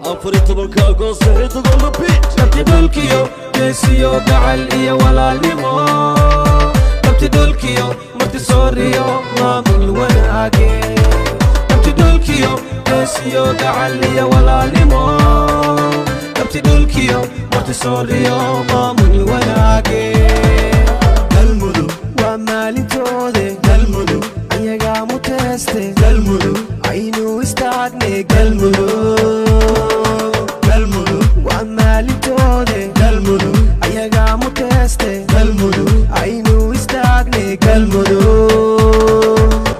14-ka Agoosto, xidig on the beat. Dhabti dhulkiyo geesiyo gacal iyo walaalnimo, dhabti dhulkiyo martisooriyo maamul wanaage. Dhabti dhulkiyo geesiyo gacal iyo walaalnimo, dhabti dhulkiyo martisooriyo maamul wanaage. Galmudug. Waa maalintoode. Galmudug. Ayagaa muteeste. Galmudug. Aynu istaagne Galmudug. Galmudug. Waa maalintoode. Galmudug. Ayagaa muteeste. Galmudug. Aynu istaagne Galmudug.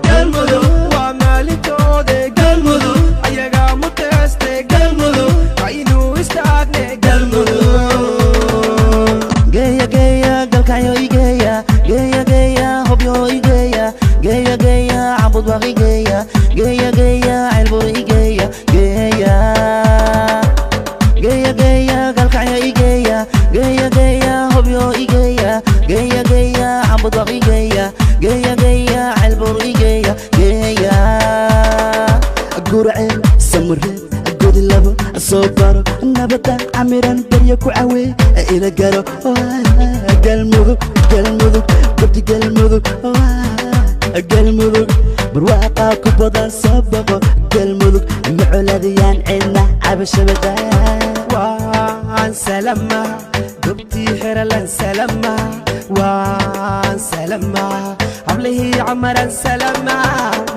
Galmudug waa maalintoode. Galmudug ayagaa muteeste. Galmudug aynu istaagne Galmudug. Geeya, geeya Galkacyo igeeya, geeya, geeya Hobyo igeeya, geeya, geeya Cabudwaq igeeya, geeya, geeya Ceelbur igeeya, geeya, geeya, geeya Galkacyo igeeya, geeya, geeya Hobyo igeeya, geeya, geeya Cabudwaq igeeya, geeya, geeya Ceelbur igeeya, geeya Gurceel, Samareed, Godilabo soo baro, nabada camiran barya ku cawe ila garo. Galmudug, Galmudug, gabdi Galmudug, Galmudug barwaaqaa ku badan soo boqo. Galmudug macoladiyaan cidna cabashabada. Waan salama gobtii xeralan, salama waan salama hablihii camaran, salama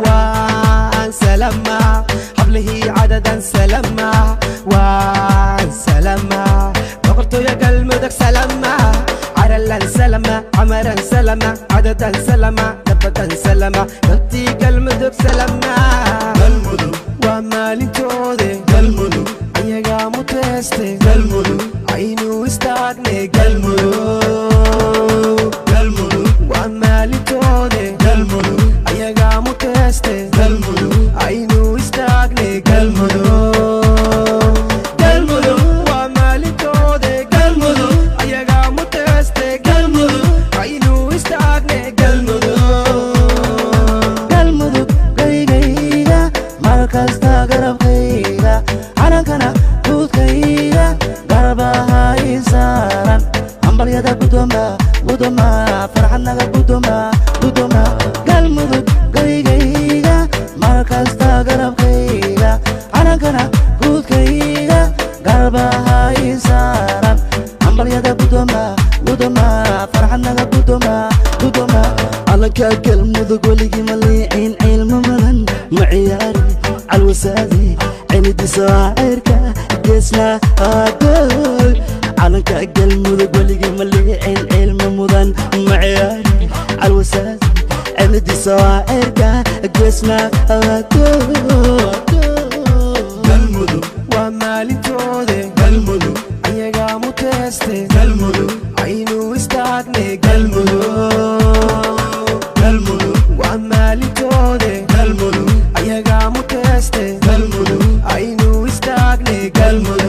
waan salama hablihii cadadan, salama waan salama boqortooya Galmudug, salama caralan, salama camaran, salama cadadan, salama nabadan, salama gobtii Galmudug, salama. Galmudug. Waa maalintoode. Galmudug. Ayagaa muteeste. Galmudug. Aynu istaagne Galmudug. Galmudug. Waa maalintoode. Galmudug. Ayagaa muteeste. Galmudug. Aynu istaagne Galmudug. Galmudug waa maalintoode. Galmudug ayagaa muteeste. Galmudug aynu istaagne Galmudug. Galmudug gaygayga, mar kasta garabkayga, calankana guudkayga, garbaha ii saaran. Hambalyada gudoma, gudoma, farxadnaga gudoma, gudoma. Galmudug gaygayga, mar kasta garabkayga, calankana guudkayga, garbaha ii saaran. Hambalyada gudoma, gudoma, farxadnaga gudoma, gudoma. Calanka Galmudug weligii ma liicin, cilmo mudan ma ciyaari calwasaadi, celidiisa waa cirka geesna adoy. Calanka Galmudug weligii ma liicin, cilmo mudan ma ciyaari calwasaadi, celidiisa waa cirka geesna adoy. Galmudug. Waa maalintoode. Galmudug. Ayagaa muteeste. Galmudug. Aynu istaagne Galmudug. Galmudug. Waa maalintoode. Galmudug. Ayagaa muteeste. Galmudug. Aynu istaagne Galmudug.